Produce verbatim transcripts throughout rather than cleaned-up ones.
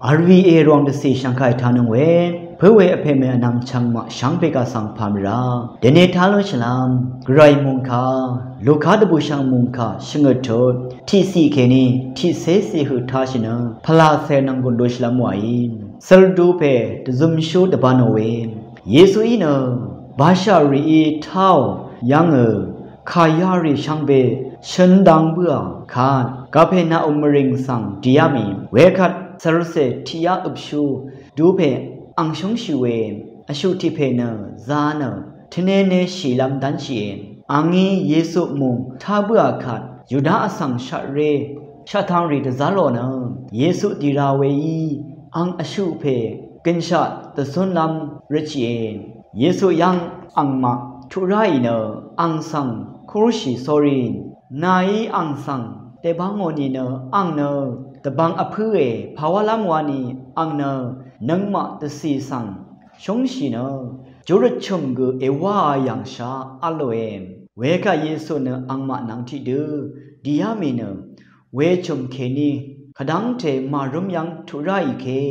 R V A Rvwàng dvcì shvngkà ètánøng we, pø̄ we vpè mè vnvm chvngmaq shvngbe kà svng pàmvrá dvne tá lúnshìlv́m Gvray mòngkà Luka dvbùshv̀ng mòngkà shvngøt tut tiqciq kèní tiqcéciq høq táshì nø pvlacè nvnggùn døshìlv́m wàí. Svldupè dvzømshú dvbānò we Yesuí nø bashà rìí táò yv́ngø kà yarì shvngbe shøn dang bǿà kvt Kapèrnaum mvrìng svng dìá mì. Wekvt svlcè tiqyá øpshú dupè ang shúngshì we vshuq tiq pè nø zā nø tvnene shìlv́m dv́nshìe. Angí Yesu mùng tá bǿà kvt Yuda vsvng shaqré shaqtvngrì dvzv́lò nø Yesu dì ra weí ang vshuq pè gønshaq dvzúnlv́m røtshìe. Yesu yv́ng angmaq tuq ráì nø ang svng kúrshì sórí. Nàí ang svng dèbvngò nìnø ang nø dvbvng vpǿe pàwálv́m wani ang nø nøngmaq dvcì svng shúngshì nø júrøt chø̀m gø èwáā yv̀ngshaq v́lòe. Wekvt Yesu nø angmaq nvng tiqdø dìá mì nø wechø̀m kèní kvdv́ngte màrǿm yv́ng tuq ráì ke.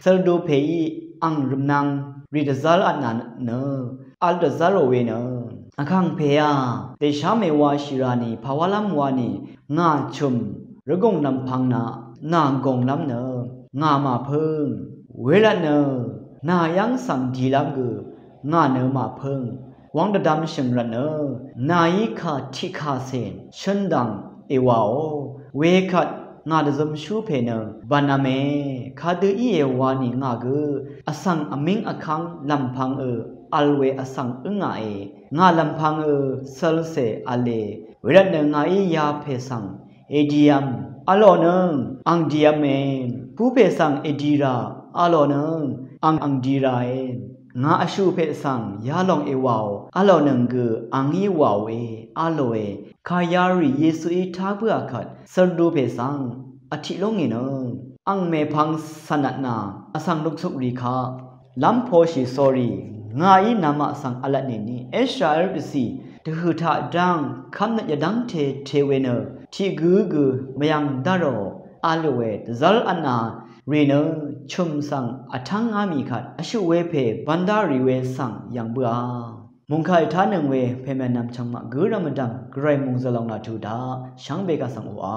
Svldupèí ang rvmnvng rì dvzv́l vtnà nø vl dvzv́lò we nø vkàngpèá dèshá mèwashì rani pàwálv́m wani ngà chø̀m rvgùng lv̀mpvng nà nà gònglv́m nø ngà màpǿng. Wervtnø nà yv́ng svng dìlv́m gø ngà nø màpǿng wv́ng dvdvmshø̀ng rvtnø nàí kà tiqkàcè shøn dv̀ng èwàò. Wekvt ngà dvzømshú pè nø bv̀nv̄me kadø íe wani ngà gø vsvng vmíng vkv́ng lv̀mpv̄ngø vl we vsvng ǿngàe. Ngà lv̀mpv̄ngø svlcè v̄le. Wervtnø ngàí yapè svng èdìvm v̄lònøng ang dìvme. Púpè svng èdìrà v̄lònøng ang ang dìràe. Ngà vshuq pè svng yalòng èwàò v̄lònøng gø angí wàòe v̄lòe. Kà yarì Yesuí tá bǿà kvt svldupè svng vtiq lúngì nø ang mèpvng cv̀n vtnà vsvng luksukrì kaq lv́m poshì sórí. Ngàí namaq svng v̄lvt nìni Israel dvcì dvhø̀ taq dv́ng kv́mnøt yvdv́ngte te we nø tiq gǿ gø mvyv̀ng dárò v̄lòe. Dvzv́l vtnà rì nø chø̀m svng vtv́ngá mì kvt vshuq we pè bvndá rì we svng yv̀ng bǿà. Mòngkà ètánøng we pèmè nvm chvngmaq gǿrvm vdv̀m Gvray mòngzø̀l lòng laq tuq daq shvngbe kaq svng oqà.